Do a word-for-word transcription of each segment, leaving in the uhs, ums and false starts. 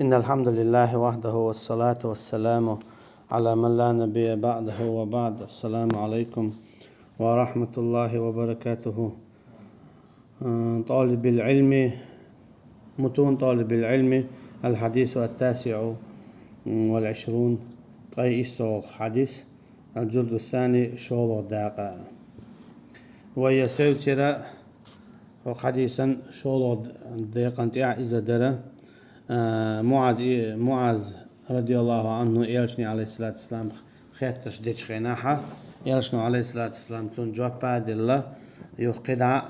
إن الحمد لله وحده، والصلاة والسلام على من لا نبي بعده وبعد. السلام عليكم ورحمة الله وبركاته. آه، طالب العلم، متون طالب العلم، الحديث التاسع والعشرون، ткъе исслагӀа хьадис, الجلد الثاني, шоллагӀа дакъа. Вай севцира хӀокху хьадисан шолгӀа декъан тӀехь иза дара, а, МуӀаз, МуӀаз, радияллаху анхӀу, элчане, алейхиссалату вассалам, хеттарш дечу хенахь, элчано, алейхиссалату вассалам, цунна жоп а делла, юха кхидӀа,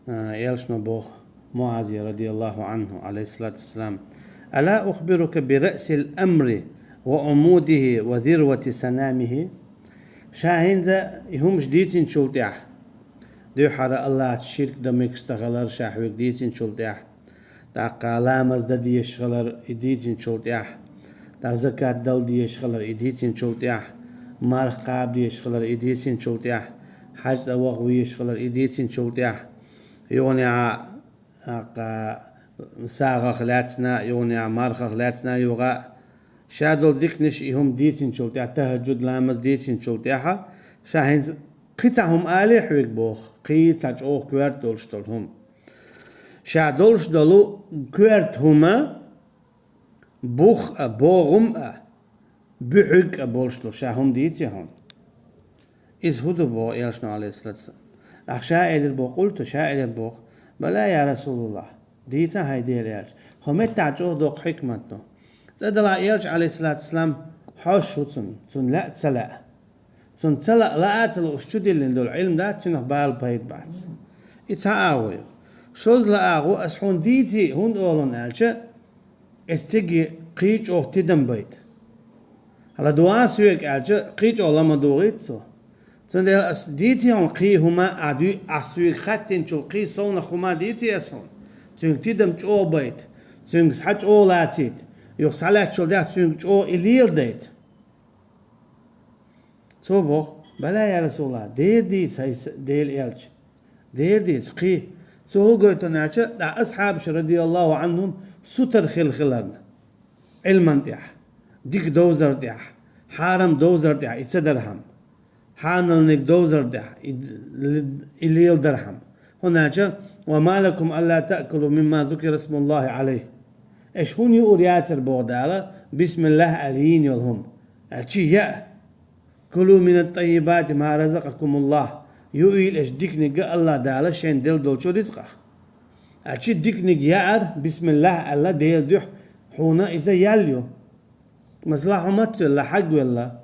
а, элчано боху МуӀазе, радияллаху анхӀу, алейхиссалату вассалам: «Ала ухбирука би раъсил амри ва умудихи ва зирвати санамихи?» Ша хӀинца и хӀумаш дийцинчул тӀехь, дуьххьара Аллахьца ширк дан мегаш ца хилар ша хьоьга дийцинчул тӀехь, тӀаккха ламаз дан дезаш хилар и дийцинчул тӀехь, тӀаккха закат дала дезаш хилар и дийцинчул тӀехь, марха кхаба дезаш хилар и дийцинчул тӀехь, хьаьж цӀа ваха везаш хилар и дийцинчул тӀехь, юханехьа, тӀаккха сагӀах лаьцна, юханехьа мархах лаьцна юха, ша долу диканаш и хӀума дийцинчул тӀехь, тахӀаджуд ламаз дийцинчул тӀехьа, ша хӀинца кхин цхьа хӀума алий хьоьга боху, кхин цхьа чӀогӀа коьрта долуш долу хӀума. Ша долуш долу коьрта хӀума, бух а, богӀум а, буьхьиг а болуш долу ша хӀума дийций хьуна. Иза хӀун ду боху элчано, алейхиссалату вассалам. ТӀаккха ша элира боху, къулту, ша элира боху: «Бала, я Расулаллах, дийца хьайн Дела элча». ХӀокху меттехь чӀогӀа доккха хьикмат ду. ЦӀадала элча, алейхиссалату вассалам, хьожуш ву цунна, цунна лаьа ца лаьа. Цунна ца лаа, лаа а ца лууш чудиллина долу Ӏилма дац, цуьнах бала пайда бац. И цхьа агӀо ю. Шозза лаа агӀо ас хьуна дийций, хӀунда олу аьлча, эс цига кхин чӀогӀа тидам байта. ЛадогӀа соьга аьлча, кхин чӀогӀа ла ма дугӀийта цо. Цундела ас дийций хьуна кхин хӀума а дуьйцу, ас соьга хаттинчул кхин совнах хӀума дийций ас хьуна. Цуьнга тидам чӀогӀа байта, цуьнга схьа чӀогӀа лацийта, юха схьалаьцначул тӀехь цуьнга чӀогӀа и леладайта. Цо боху: «Бала, я Расулаллах, дера дийца, хӀай Дела элча, дера дийца кхин». Цо хӀун гойту аьлча, тӀаккха асхьабаш, радияллаху анхӀум, сутара хила хиларна Ӏилман тӀехь, дика довзар тӀехь, хьарам довзар тӀехь и ца дархьама, хьаналниг довзар тӀехь и, и леладархьама. ХӀунда аьлча: «Ва ма лакум алла таъкулу мимма зукира смуллахи алейхи». Аша хӀунда юур яцара боху Дала, бисмиллах аьлла йийна йолу хӀума? Аьлча, яа. «Кулу минат таййибати ма разакъакумуллах». Юийла аша диканиг Аллах Дала шайна делла долчу рицкъах. Аьлча диканиг яар, бисмиллах аьлла, Делан дуьхьа хьуна иза ял ю. Масала, хьо мацвелла, хьагвелла,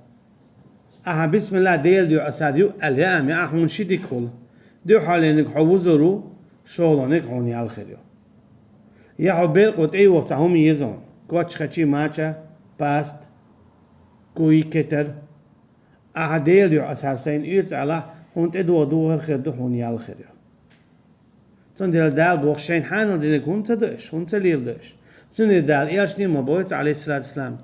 ахьа бисмиллах Делан дуьхьа аса ю аьлла яа, яа хьуна ши дика хула. Дуьххьалерниг хьо вузур ву, шолгӀаниг хьуна ял хир ю. Я хьо беркъа тӀе йоху цхьа хӀума еза хьуна, коч, хачи, мача, паст, куй, кетар. Ахьа Делан дуьхьа аса сайна оьцу аьлла, хьуна тӀедогӀу духар хир ду, хьуна ял хир ю. Цундела Дала боху, шайна хьанал динарг хӀунда ца до аша, хӀунда ца леладо аша? Цундела Дала элчане ма боху, алейхиссалату вассалам: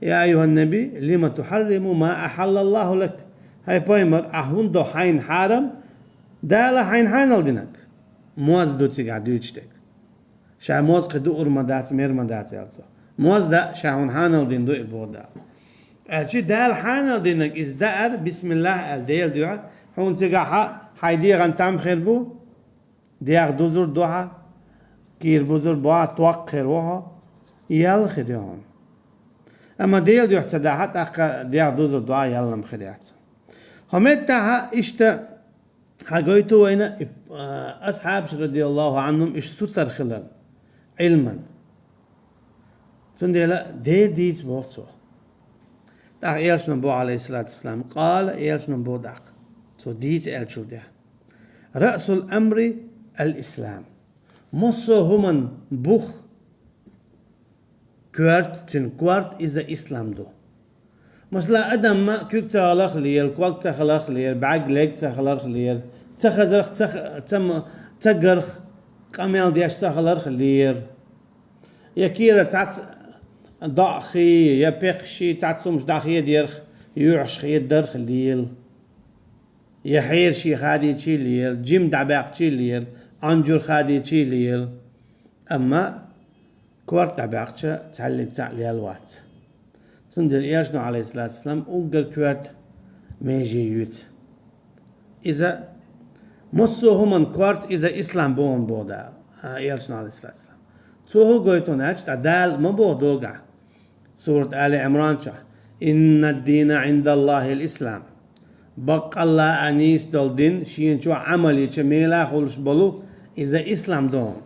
«Я айюханнаби, лима тухьарриму ма ахьаллаллаху лак?» ХӀай пайхамар, ахьа хӀунда до хьайна хьарам Дала хьайна хьанал динарг? Моз ду цигахь дуьйцуш дерг. Ша моз кхин дуур ма дац, мер ма дац, аьлла цо. Моз даа, ша хьуна хьанал дина ду и боху Дала. Аьлча Дала хьанал динарг иза даар, бисмиллах аьлла, Делан дуьхьа, хьуна цигахь хьайн дегӀан там хир бу, дегӀ дузур ду хьан, кийра бузур бу хьан, ток хир ву хьо, ял хир ю хьуна. Амма Делан дуьхьа ца дахьа, тӀаккха дегӀ дузур ду хьан, ял-м хир яц. ХӀокху меттехь иштта хьан гойту вайна, и, а, асхьабаш, радияллаху анхум, иштта сутара хиларна Ӏилман. Цундела дера дийца боху цо. ТӀаккха элчано боху, алейхиссалату вассалам, къала, элчано боху тӀаккха, цо дийца аьллачул тӀехьа: «Раъсул амри ал-ислам». Массо а хӀуман бух, коьрта, цуьнан корта иза ислам ду. Масала, адамна куьг ца хиларх лела, ког ца хиларх лела, бӀаьрг, лерг ца хиларх лела, ца хазарх, ца х-, ца м-, ца гарх, къамел деш ца хиларх лела. Я кийра цхьацца доӀа хи, я пекхаш хи, цхьацца хӀумаш дӀахедарх, юьхьаш хедарх лела. Я хьераш хадийча лела, жим дӀабаьккхича лела, Ӏанжур хадийча лела. Амма Корта баьхча, цхьаллиг цхьаъ лел вац. Цундела Элчано, Ӏалайхиссалату вассалам, уггар коьрта меже юьйцу. Иза массо а хӀуман корта иза ислам боху боху Дала, а, Элчано, Ӏалайхиссалату вассалам. Цо хӀун гойту аьлча, тӀа Дала ма боху догахь. Сурат Али Ӏимран чохь: «Инна ад-дина Ӏиндаллахил ислам». Баккъалла а нийса долу дин шена чохь Ӏамал йича мела хуьлуш болу, иза ислам ду.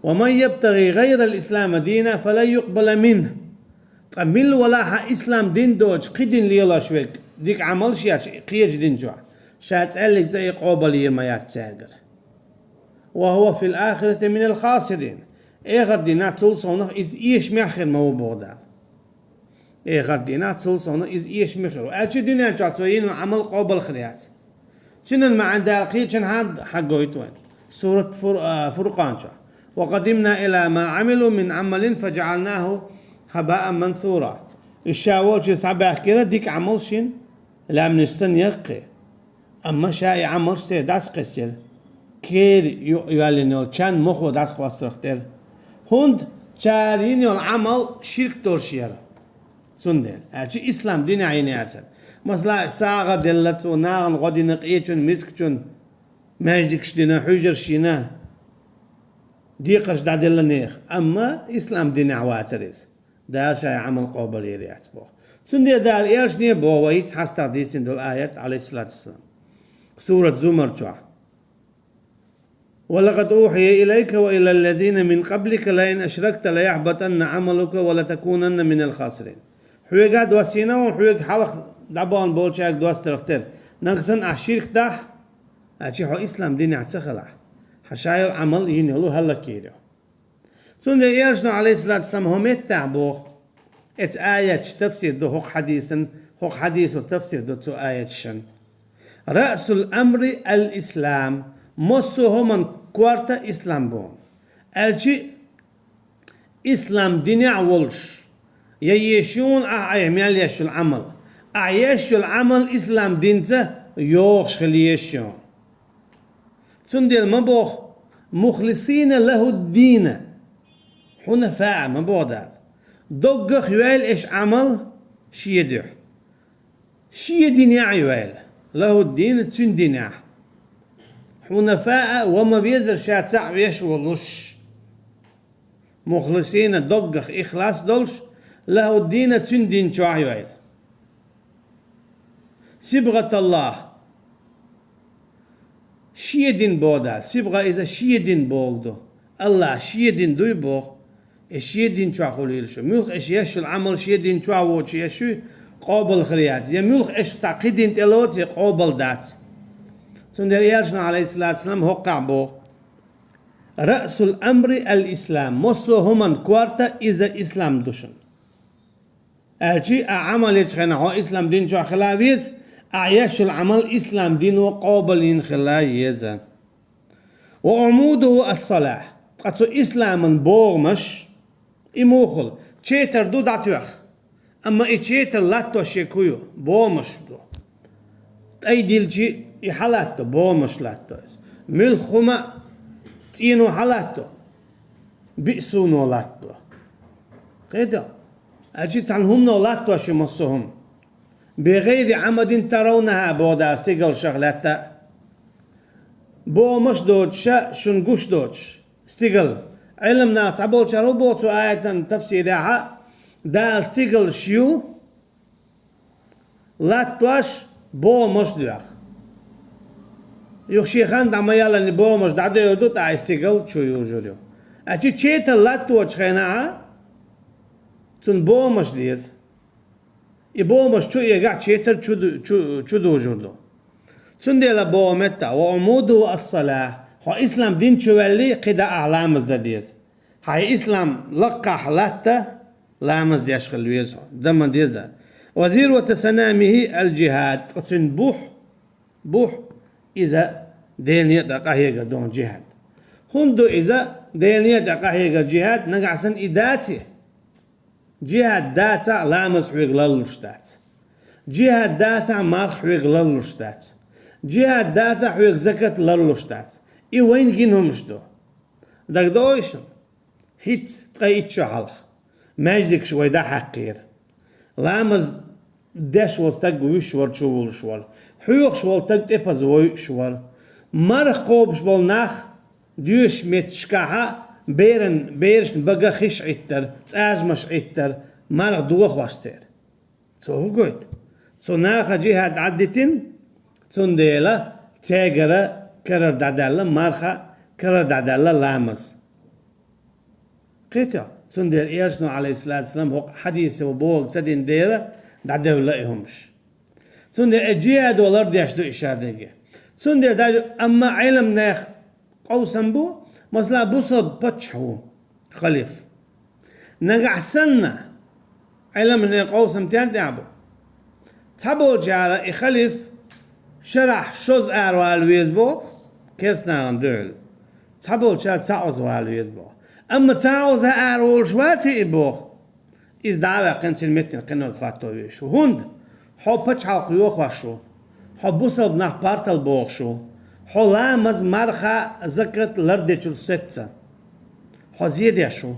«Ва ман ябтагӀи гӀайрал ислами дина фалан юкъбала минхӀ». Ткъа милла валахь а ислам дин доцуш кхин дин лелош верг, дика Ӏамалш еш кхечу дин чохь, ша цӀаьллиг цӀа и къобал йийр ма яц цаьргара. «Ва хӀува фил ахирати минал хасирин». Эхар дийнахь цул совнах иза эшамехь хир ма ву боху Дала. Эхар дийнахь цул совнах иза эшамехь хир ву. Аьлча дуьнен чохь цо йина Ӏамал къобал хир яц. Цуьнан маьӀна Дала кхечанхьа хьагойту вайн. Сурат Фур-, а, Фуркъан чохь: «Ва къадимна иля ма Ӏамилу мин Ӏамалин фаджаӀалнахӀу хӀабаан мансура». Уьш ша волчу схьабаьхкира дика Ӏамал шина, лаьмнаш санна яккхий. Амма ша и Ӏамалш церан дӀасакхаьчира. Кхера ю-, йоьллина йолу чан мохо дӀасакхоссарх тера. ХӀунда цара йина йолу Ӏамал ширк долуш яра. Цундела, аьлча ислам динехь йина яцара. Масала, сагӀа делла цо, нахана гӀо дина, къечун, мискачун, маьждигаш дина, хьуьжарш йина, декхарш дӀаделла нехан. Амма ислам динехь вацара иза. Дала ша и Ӏамал къобал йийр яц боху. Цундела Дала Элчане боху вай хӀинца хьастагӀа дийцина долу аят, Ӏалайхиссалату вассалам. Сурат Зумар чохь: «Ва лакъад ухьия илайка ва илаллазина мин къаблика лаин ашракта лаяхьбатанна Ӏамалука ва латакунанна минал хасирин». Хьоьга доссийна ву, хьоьга хьалха дӀабахана болчаьрга достарх тера. Нагахь санна ахь ширк дахь, аьлча хьо ислам динехь ца хилахь, хьан ша йолу Ӏамал йина йолу хӀаллакйийр ю. Цундела Элчано, Ӏалайхиссалату вассалам, хӀокху меттехь боху, эцу аяташ тафсир ду хӀокху хьадисан, хӀокху хьадисо тафсир ду цу аяташан. «Раъсул амри ал-ислам», массо а хӀуман корта ислам боху. Аьлча ислам динехь волуш, я еш ю ахь айхьа мел еш йолу Ӏамал, ахь еш йолу Ӏамал ислам динца йогӀуш хила еш ю. Цундела ма боху: «Мухлисина лахӀуд-дина хьунафаа», ма боху Дала. Доггах йойла аш Ӏамал шен дуьхьа. Шен динехь йойла. ЛахӀуд-дина, цуьнан динехь. Хьунафаа, ва ма везара ша цхьаъ веш волуш. Мухлисина, доггах ихлас долуш, лахӀуд-дина, цуьнан дин чохь йойла. СибгӀаталлахӀ. Шен дин боху Дала. СибгӀа иза шен дин боху ду. АллахӀ шен дин дуй боху. И шен дин чохь хуьлийла шу. Муьлха аша еш йолу Ӏамал шен дин чохь воцуш еш ю, къобал хир яц. Я муьлха аша цхьа кхин дин тӀе лоций, къобал дац. Цундела Элчано, Ӏалайхиссалату вассалам, хӀокхахь боху: «Раъсул амри ал-ислам». Массо а хӀуман корта иза ислам ду шуна. Аьлча, ахь Ӏамал ечу хенахь хьо ислам дин чохь хила веза, ахь еш йолу Ӏамал ислам дино къобалйина хила еза. «Ва Ӏумудуху ас-салахь». Ткъа цу исламан богӀамаш, и муха хуьлу, четар ду дӀатоьхна. Амма и четар латтош ерг хӀун ю? БогӀамаш ду. ТӀай дилчи и хьалатто, богӀамаш латто иза. Муьлхха хӀума а цӀено хьалатто, биъ суно латто. Кхетий? Аьлча цхьана хӀумано латтош ю массо а хӀума. «БигӀайри Ӏамадин таравнахӀа», боху Дала, стигалшах лаьтта. БогӀамаш доцуша, шуна гуш доцуш. Стигал. Ӏилманах цхьаболчара хӀун боху цу аятан тафсирехь, Дала стигалш ю латтош богӀамаш доьху. Юха шен хан дӀа ма яллале богӀамаш дӀадевр ду, тӀаккха и стигал чу южур ю. Аьлча четар латточу хенахь, цунна богӀамаш деза. И богӀамаш чу эгахь четар чу ду-, чу, чу дужур ду. Цундела боху метта: «Ва Ӏумудуху ас-салахь». Хьо ислам дин чу ваьлли, кхидӀа ахь ламаз дан деза. Хьайн ислам лакхахь латта, ламаз деш хила веза хьо, дан ма деза. «Ва зирвату санамихӀи ал-джихӀад». Ткъа цуьнан бух, бух, иза Деле а тӀе къахьегар долу джихӀад. ХӀунда ду иза Деле а тӀе къахьегар джихӀад, нагахь санна и даций? ДжихӀад дацахь, ламаз хьоьга ларлуш дац. ДжихӀад дацахь, марха хьоьга ларлуш дац. ДжихӀад дацахь, хьоьга закат ларлуш дац. И вайна гина хӀумаш ду. ДагадогӀий шуна? ХӀинца ткъе итт шо хьалха маьждигаш вай дӀахьаькхира. Ламаз деш волу стаг вуьйш вара, чувуллуш вара. Хьоьхуш волу стаг тӀепаза вуьйш вара. Марха кхобуш болу нах доьшучу меттигашкахь беран, берашна бага хиш Ӏиттара, цӀажмаш Ӏиттара, марха дохош церан. Цо хӀун гойту? Цу наха жихӀад Ӏаддитина, цундела цаьргара карара дӀадаьлла марха, карара дӀадаьлла ламаз. Кхетий хьо? Цундела Элчано, Ӏалайхиссалату вассалам, хӀокху хьадисо бохург ца дина дела, дӀадевлла и хӀумаш. Цундела и жихӀадо лардеш ду и шадерриге. Цундела даже, амма Ӏеламнехан къовсам бу, масала, бусалба паччахь ву, халифа. Нагахь санна, Ӏеламнехан къовсам тӀехь бу. Цхьаболчара и халифа шарахь шозза аравала веза боху, керстанахана дуьхьал. Цхьаболчара цхьа оза вала веза боху. Амма цхьа оза араволуш ваций и боху, иза дӀа а ваьккхина, цуьнан меттана кхинарг хӀотто везаш ву. ХӀунда? Хьо пачхьалкх йохош ву. Хьо бусалба нах партал бохуш ву. Хьо ламаз, марха, закат лардечуьра сецна. Хьо зе деш ву.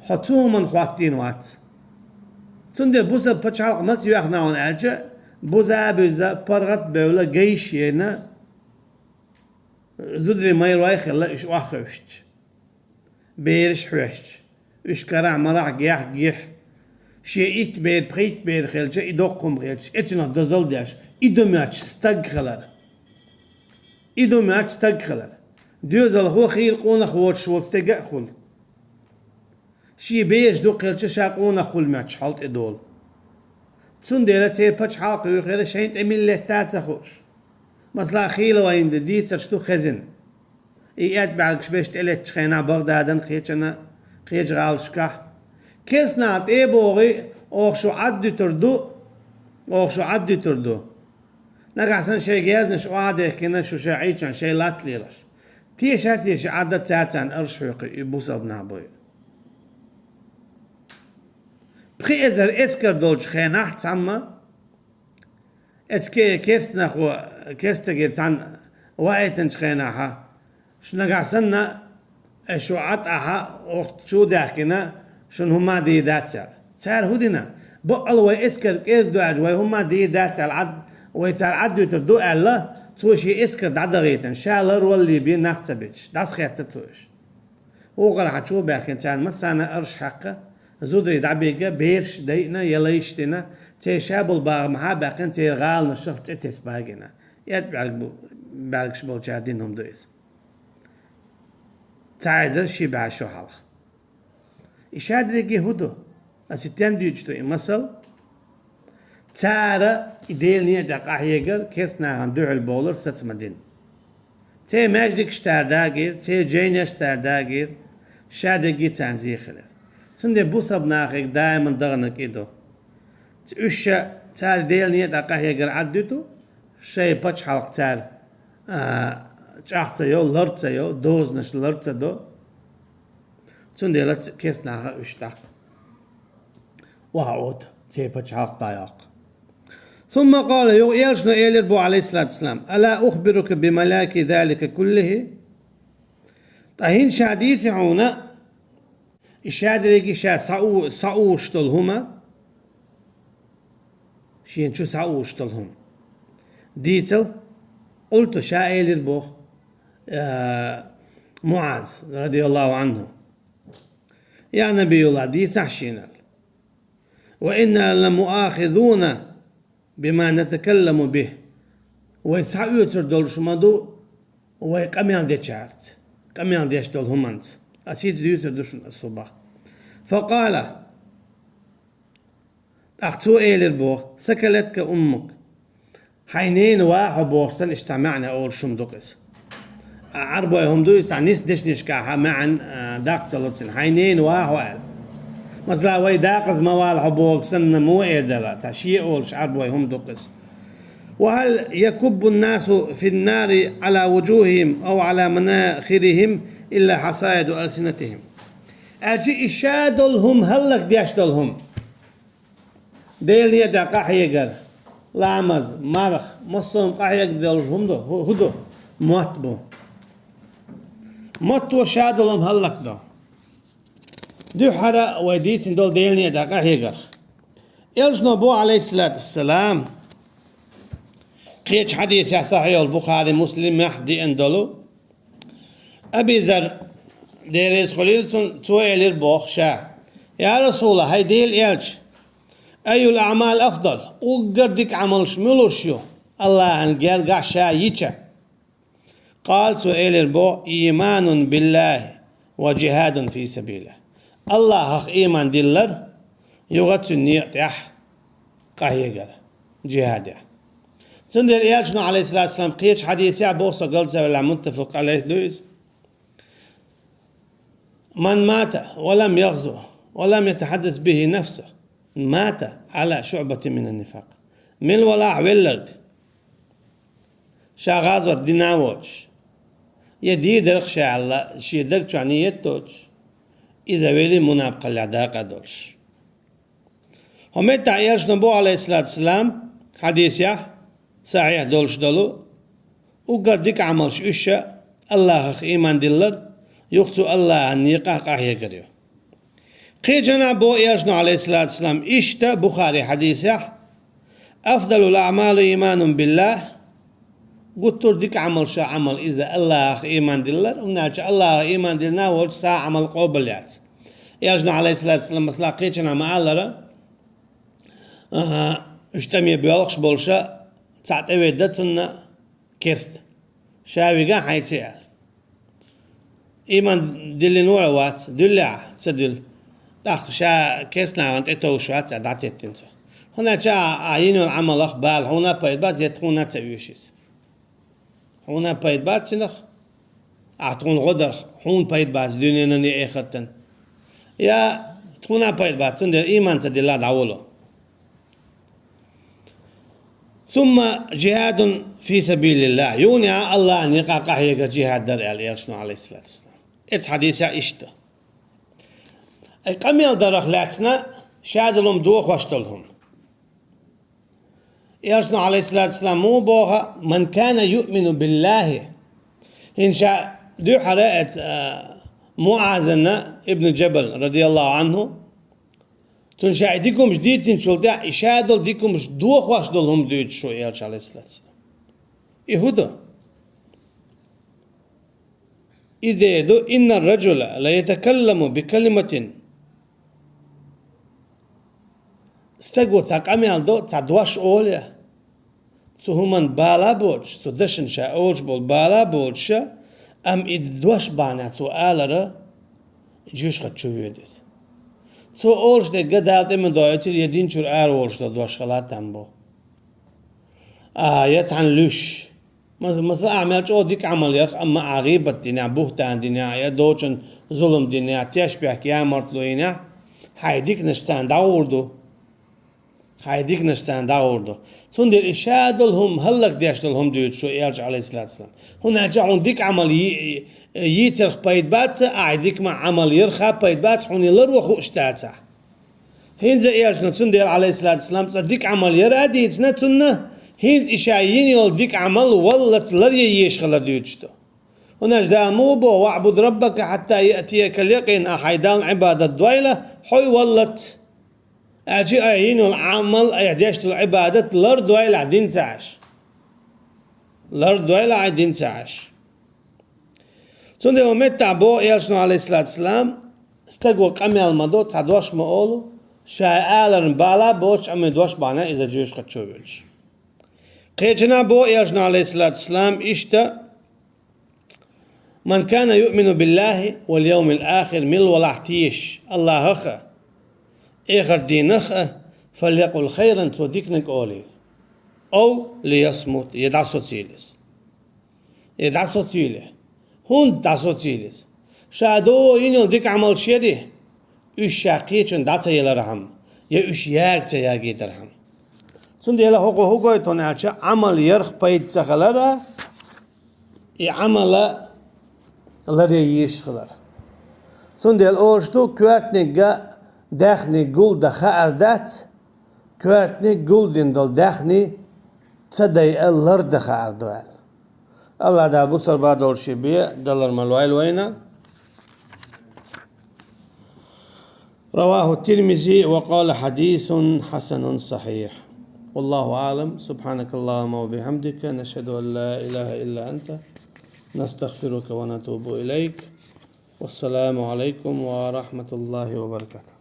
Хьо цу хӀуманна хӀоттийна вац. Цундела бусалба пачхьалкх маца йоьхна хьуна аьлча, буза а буьзна, паргӀат а бевлла, гайш а йина, зударий, майрой а хилла, уьш охьахевшича, бераш а хьоьстуш, уьш карахь-марахь, гехь-гихь, шен итт бер, пхийтта бер хилча, и доккха хӀума хилча, эцунах дозалла деш, и ду моьттуш стаг хилар. И ду моьттуш стаг хилар. Доьзалхо хийра къонах воцуш волу стеган а хуьлу. Шен бераш дукха хилча, ша къонах хуьлу моьттуш хьал тӀедолу. Цундела церан пачхьалкх юьйхира, шайна тӀе мила летта а ца хууш. Масала, хийла вайна де дийцарш ду хезина. И эт бӀаьргаш берш тӀелеттачу хенахь БагӀдадана, кхечанна, кхечу гӀалашкахь. Керстанаха тӀе а богӀий, оха шу Ӏаддуьтур ду, оха шу Ӏаддуьтур ду. Нагахь санна шайн герзнаш охьадехкина, шу шайн Ӏийча, шайн латта лелош. Теша-теша Ӏадда цара царна арш хьоькху, и бусалба нах буй. Пхи эзар эскар долчу хенахь цхьамма, эцу ке-, керстанахо, керстаге цхьаьна ваийтинчу хенахьа, шу нагахь санна, ай шу Ӏад ахьа, оха чу даьхкина, шуна хӀумма дийр дац аьлла. Цара хӀун дина? Баккъала вай эскар кӀерга доьжча, вай хӀумма дийр дац аьлла, Ӏад-, вай цара Ӏаддуьтур ду аьлла, цо шен эскар дӀадахийтина, ша ларвалале бен нах ца бича, дӀасахецна цо уьш. ВукхархӀа чу баьхкина царна массарна арш хьаькхна, зударий дӀабигна, бераш дайъина я лайш дина, церан ша болу багӀа махьа а баьккхина, церан гӀаланашах цӀе тесна багийна. Эт бӀаьрг бу-, бӀаьргаш болчара дина хӀума ду иза. Цхьа эзар ши бӀе шо хьалха. И шадерриге хӀун ду? Аса и стенна дуьйцуш ду и масал? Цара и Делан некъа тӀе къахьегар, керстанахана дуьхьал бовлар саца ма дина. Церан маьждигаш цара дагийра, церан жайнаш цара дагийра, шадерриге царна зе хилира. Цундела бусалба нахе даиман даханарг и ду. Уьш ша цара Делан некъа тӀе къахьегар Ӏаддуьту, шайн пачхьалкх цара, а, чӀагӀ ца йо, лар ца йо, дозанаш лар ца до. Цундела ц-, керстанаха уьш тӀаккха охьаоьцу, церан пачхьалкх дӀайоккху. ثم قال, юха Элчано элира боху, Ӏалайхиссалату вассалам: «ألا أخبرك بملاك ذلك كله؟» Ткъа хӀинца ша дийци хьуна, и шадерриге ша схьа-, схьаузуш долу хӀума, шена чу схьаузуш долу хӀума. Дийцал, قلت, ша элира боху, а, МуӀаз, радияллаху Ӏанху: «Я Набиюллах, дийцахь шена». «وإنا لمؤاخذون بما نتكلم به». Вай схьаоьцур долуш ма ду, вай къамел дечаьрца, къамел деш долу хӀуманца. Ас хӀинца дуьйцур ду шуна ас хӀун боху. «فقال», тӀаккха цо элира боху: «ثكلتك أمك». Хьайн нена ван хьо бохуш санна, иштта цхьа маьӀна олуш хӀума ду-кх иза. А, Ӏарбой хӀума ду иза, цхьа нисса дешнашкахь маьӀна, а, даккха ца ло цуьнан. Хьайн нена ван хьо аьлла. Масала, вай дакъаза ма вала хьо бохург санна, муха эр дара, цхьа шен олуш Ӏарбой хӀума ду-кх иза. «وهل يكب الناس في النار على وجوههم أو على مناخرهم إلا حصائد ألسنتهم». Аьлча, и ша долу хӀума, хӀаллакдеш долу хӀума. Делан некъа тӀе къахьегар, ламаз, марха, массо а къахьега долу хӀума ду, хӀу-, хӀун ду? Мотт бу. Мотто ша долу хӀума хӀаллакдо. Дуьххьара вай дийцина долу Делан некъа къахьегарх. Элчано боху, Ӏалайхиссалату вассалам, кхечу хьадисехь, сахьихьул Бухари, Муслимехь деана долу, Аби Зар, Дела реза хуьлийла цунна, цо элира боху ша: «Я Расулаллах, хӀай Делан Элча, айюл аъмал афдал? Уггар дика Ӏамалш муьлш ю, Аллахьан гергахь ша йича?» Къала, цо элира боху: «Ийманун биллахи ва жихадун фи сабилихь». Аллахьах ийман диллар, юха цуьнан некъа тӀехь къахьегар, жихадехь. Цундела Элчано, Ӏалайхиссалату вассалам, кхечу хьадисехь боху, со галт ца велахь, муттафакъ Ӏалайхи ду иза: «Ман мата ва лам ягъзу, ва лам ятахьаддас бихи нафсу, мата Ӏала шуъбатин минан нифакъ». Мила валахь велларг, ша гӀазот дина а воцуш, я дийриг ша аьлла, шен даг чохь ниет доцуш, иза вели мунапкъаллехь дакъа долуш. ХӀокху меттехь Элчано боху, Ӏалайхиссалату вассалам, хьадисехь, сахьихь долуш долу, уггар дика Ӏамалш уьш а, Аллахьах ийман диллар, юха цу Аллахьан некъахь къахьегар ю. Кхечанхьа боху Элчано, Ӏалайхиссалату вассалам, иштта Бухари хьадисехь: «Афдалул аъмали ийманун биллахь». Гуттар а дика Ӏамалш а Ӏамал иза Аллахьах ийман диллар, хӀунда аьлча Аллахьах ийман диллина волчу цхьа а Ӏамал къобал яц. Элчано, Ӏалайхиссалату вассалам, масала, кхечанхьа ма-аллара, аха, уьш тӀаме боьлхуш болуша цхьаъ тӀеведда цунна керста. Ша вига хьайца аьлла. Ийман диллина ву хьо, вац? Дуьллехь, ца дуьллу. ТӀаккха ша керста нахана тӀетовжуш вац, а дӀатеттина цо. ХӀунда аьлча ахь йина йолу Ӏамалах бала хьуна а пайда бац, я тхуна а ца оьшу иза. Хьуна а пайда бац цуьнах, ахь тхуна гӀо дарх, хьуна пайда бац дуьненан я эхартан. Я тхуна а пайда бац, цундела ийман ца дилла дӀаволо. «Сумма жихадун фи сабилиллахь». Юха а Аллахьан некъахь къахьегар жихад дара аьлла Элчано, Ӏалайхиссалату вассалам. Эцу хьадисехь иштта. Ай къамел дарах лаьцна шадолу хӀума дохош долу хӀума. Элчано, Ӏалайхиссалату вассалам, муха боху: «Ман кана юъмину биллахи». ХӀинца ша дуьххьара эцу, а, МуӀазана ибн Джабал, радияллаху Ӏанху, цунна ша и дика хӀумаш дийцинчул тӀаьхьа, и шадолу дика хӀумаш дохош долу хӀума дуьйцу шу, Элча, Ӏалайхиссалату вассалам. И хӀун ду? И де ду: «Инна ражула ла ятакалламу би калиматин». Стаго цхьа къамел до, цхьа дош олу, цу хӀуманна бала а боцуш, цу дашна ша олуш болу бала а боцуша, амма и дош бахьана цо алара, жоьжахати чу воьду иза. Цо олуш дерг Дала тӀе ма доуьйтура, я дин чуьра ара волуш долу дош хила там бу. А, я цхьаьна луьйш. Мас-, масала, ахь мел чӀогӀа дика Ӏамал ярх, амма ахь гӀийбат динехь, бухӀтан динехь, я дочун зулам динехь, тешнабехк, ямартло йинехь, хьайн диканаш царна дӀагӀур ду. Хьайн диканаш царна дӀагӀур ду. Цундела и шадолу хӀума, хӀаллакдеш долу хӀума дуьйцу шу, Элча, Ӏалайхиссалату вассалам. ХӀунда аьлча хьуна дика Ӏамал йи-, йийцарх пайда бац, ахь дика ма Ӏамал ярх а пайда бац, хьуна и ларво хууш дацахь. ХӀинца Элчано цундела, Ӏалайхиссалату вассалам, цкъа дика Ӏамал яра а дийцина цунна, хӀинца и ша йина йолу дика Ӏамал валлалц ларъян езаш хилар дуьйцуш ду. ХӀунда аьлча Дала муха боху: «ВаӀбуд раббака хьатта яътиякал якъин», ахь хьайн Далла Ӏибадат дойла, хьо валлалц. Аьлча а йина йолу Ӏамал, а деш долу Ӏибадат лардойла ахь дин ца Ӏаш. Лардойла ахь дин ца Ӏаш. Цундела меттахь боху Элчано, Ӏалайхиссалату вассалам, стаго къамел ма до, цхьа дош ма олу, ша аларна бала а боцуш, амма и дош бахьана иза жоьжахати чу воьдуш. Кхечанхьа боху Элчано, Ӏалайхиссалату вассалам, иштта: «Ман кана юъмину биллахи вал явмил ахир», мила валахь тешаш Аллахах а, эхарт динах а, «фалякъул хайран», цо диканиг олийла. «Ав лиясмут», я дӀасоцийла иза. Я дӀасоцийла. ХӀунда дӀасоцийла иза? Ша догӀу йина йолу дика Ӏамалш яри, уьш ша кхечунна дӀа ца ялархьама, я уьш яга ца ягийтархьама. Цундела хӀокхо хӀун гойту аьлча, Ӏамал ярх пайда ца хилара, и Ӏамал ларъян езаш хилар. Цундела олуш ду, коьртаниг а, даьхниг гулдан хаар дац, коьртаниг гулдина долу даьхни ца дайа лардан хаар ду аьлла. Аллах Дала бусалба долуш бен далар ма лойла вайна. رواه الترمذي وقال حديث حسن صحيح. والله أعلم. سبحانك اللهم وبحمدك، نشهد أن لا إله إلا أنت، نستغفرك ونتوب إليك. والسلام عليكم ورحمة الله وبركاته.